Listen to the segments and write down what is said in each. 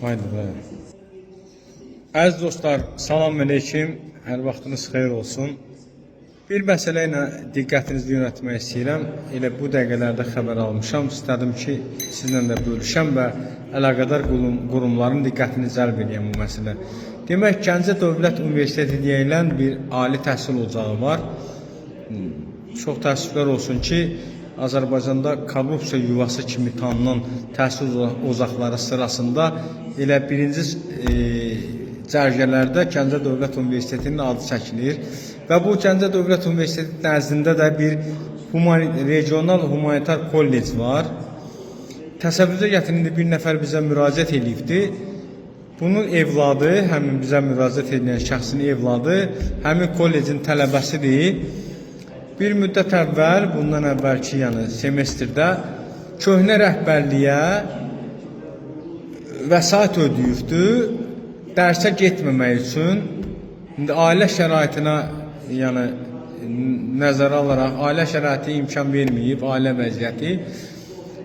Haydi be. Əziz dostlar, salam əleykum. Hər vaxtınız xeyir olsun. Bir məsələ ilə diqqətinizi yönəltmək istəyirəm. Elə bu dəqiqələrdə xəbər almışam. İstədim ki, sizlə də bölüşəm və əlaqədar qurumların diqqətini cəlb eləyəm bu məsələ. Demək, Gəncə Dövlət Universiteti deyilən bir ali təhsil ocağı var. Çox təəssüflər olsun ki, Azərbaycanda korrupsiya yuvası kimi tanınan təhsil ocaqları sırasında elə birinci cərgələrdə Gəncə Dövlət Universitetinin adı çəkilir və bu Gəncə Dövlət Universiteti nəzdində də bir regional humanitar kollec var. Təsəvvürünüzə gətirin, indi bir nəfər bizə müraciət eləyibdi. Bunun evladı, həmin bizə müraciət edən şəxsin evladı, həmin kollecin tələbəsidir. Bir müddət əvvəl, bundan əvvəlki, yəni semestrdə köhnə rəhbərliyə vəsait ödəyibdi dərsə getməmək üçün. İndi ailə şəraitinə, yəni nəzərə alaraq ailə şəraiti imkan verməyib, ailə vəziyyəti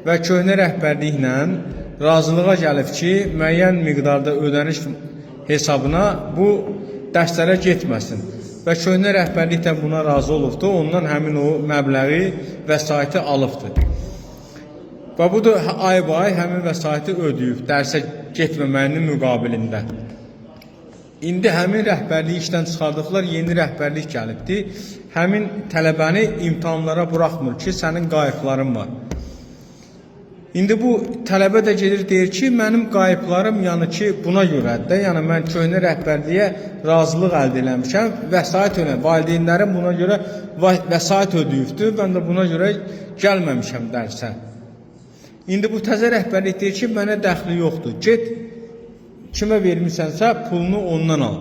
və köhnə rəhbərliklə razılığa gəlib ki, müəyyən miqdarda ödəniş hesabına bu dərslərə getməsin. Və köhnə rəhbərlik də buna razı olubdu, ondan həmin o məbləği, vəsaiti alıbdı. Və bu da ay-bay həmin vəsaiti ödəyib dərsə getməməyinin müqabilində. İndi həmin rəhbərliyi işdən çıxardıblar, yeni rəhbərlik gəlibdi. Həmin tələbəni imtahanlara buraxmır ki, sənin qayıqların var. İndi bu tələbə də gedir deyir ki, mənim qayıqlarım yəni ki buna görədir də, yəni mən köhnə rəhbərliyə razılıq əldə eləmişəm, vəsait ödəyib, valideynlərim buna görə vəsait ödəyibdi, mən də buna görə gəlməmişəm dərsə. İndi bu təzə rəhbərlik deyir ki, mənə dəxli yoxdur. Get kimə vermisənsə pulunu ondan al.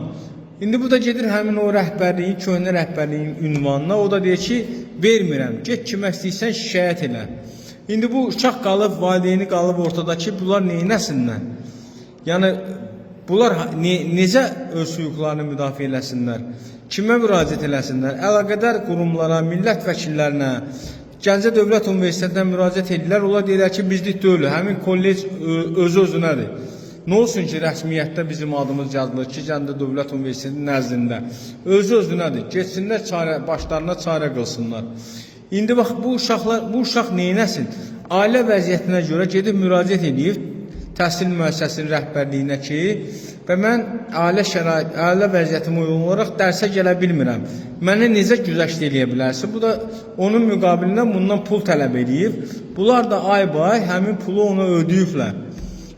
İndi bu da gedir həmin o rəhbərliyin, köhnə rəhbərliyin ünvanına. O da deyir ki, vermirəm. Get kimə istəyirsən şikayət elə. İndi bu uşaq qalıb, valideyni qalıb ortada ki, bunlar neynəsinlər? Yəni bunlar necə öz hüquqlarını müdafiə eləsinlər? Kimə müraciət eləsinlər? Əlaqədar qurumlara, millət vəkillərinə, Gəncə Dövlət Universitetinə müraciət edirlər. Onlar deyirlər ki, bizlik deyil, həmin kollec özü özünədir. Nə olsun ki, rəsmiyyətdə bizim adımız yazılır ki, Gəncə Dövlət Universitetinin nəzdində. Özü özünədir. Getsinlər çarə, başlarına çarə qılsınlar. İndi bax bu uşaqlar, bu uşaq neynəsin? Ailə vəziyyətinə görə gedib müraciət edib təhsil müəssisəsinin rəhbərliyinə ki, və mən ailə şərait, ailə vəziyyətimə uyğun olaraq dərsə gələ bilmirəm. Mənə necə güzəşt eləyə bilərsin? Bu da onun müqabilində bundan pul tələb eləyib. Bunlar da ay-bay həmin pulu ona ödəyiblər.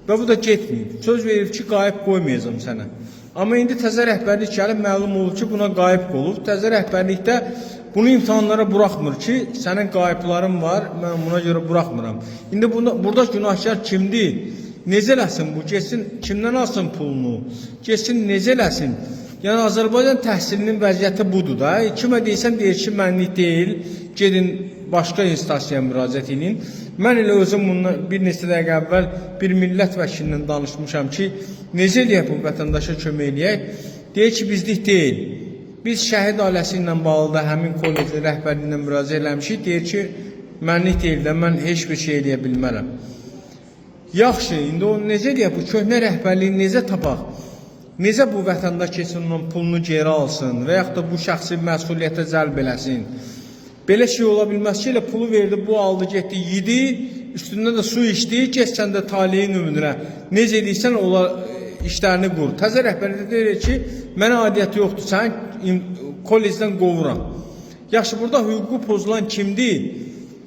Və bu da getməyib. Söz verib ki, qayıb qoymayacağam sənə. Amma indi təzə rəhbərlik gəlib, məlum olub ki, buna qayıb olub. Təzə rəhbərlikdə bunu imtahanlara buraxmır ki, sənin qayıbların var, mən buna görə buraxmıram. İndi burada günahkar kimdir? Necə eləsin bu? Getsin, kimdən alsın pulunu? Getsin, necə eləsin? Yəni Azərbaycan təhsilinin vəziyyəti budur da. Kimə deyirsən deyir ki, mənlik deyil. Gedin başqa instansiyaya müraciət edin. Mən elə özüm bundan bir neçə dəqiqə əvvəl bir millət vəkilindən danışmışam ki, necə eləyək bu vətəndaşa kömək eləyək? Deyir ki, bizlik deyil. Biz şəhid ailəsi ilə bağlı da həmin kollecin rəhbərliyinə müraciət eləmişik. Deyir ki, mənlik deyil də, mən heç bir şey eləyə bilmərəm. Yaxşı, indi o necə eləyək? Bu köhnə rəhbərliyi necə tapaq? Necə bu vətəndaş keçsin onun pulunu geri alsın və yaxud da bu şəxsi məsuliyyətə cəlb eləsin? Belə şey ola bilməz ki, elə pulu verdi, bu aldı, getdi, yedi, üstündən də su içdi, get sən də taleyin ümidinə. Necə eləyirsən, ola işlərini qur. Təzə rəhbərlik də deyir ki, mənə aidiyyəti yoxdur, səni kollecdən qovuram. Yaxşı, burada hüququ pozulan kimdir?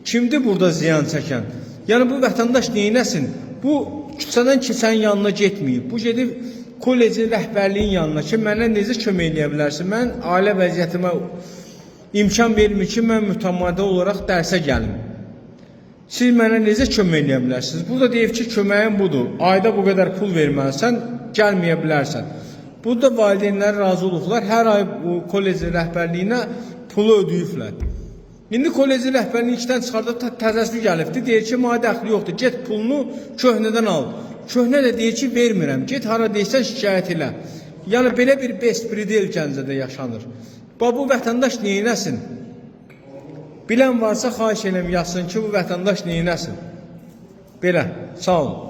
Kimdir burada ziyan çəkən? Yəni bu vətəndaş neynəsin? Bu küçədən keçənin yanına getməyib. Bu gedib kollecin rəhbərliyinin yanına ki, mənə necə kömək eləyə bilərsin? Mən ailə vəziyyətimə imkan vermir ki, mən mütəmadi olaraq dərsə gəlim. Siz mənə necə kömək eləyə bilərsiniz? Burada deyib ki, köməyim budur. Ayda bu qədər pul verməlisən, gəlməyə bilərsən. Burada valideynlər razı olublar. Hər ay bu kollecin rəhbərliyinə pulu ödəyiblər. İndi kollecin rəhbərliyi işdən çıxardıb təzəsi gəlibdi. Deyir ki, mənə dəxli yoxdur. Get pulunu köhnədən al. Köhnə də deyir ki, vermirəm. Get hara deyirsən şikayət elə. Yəni belə bir bespredel Gəncədə yaşanır. Bax bu vətəndaş neynəsin? Bilən varsa xahiş eləm yazsın ki, bu vətəndaş neynəsin? Belə, sağ olun.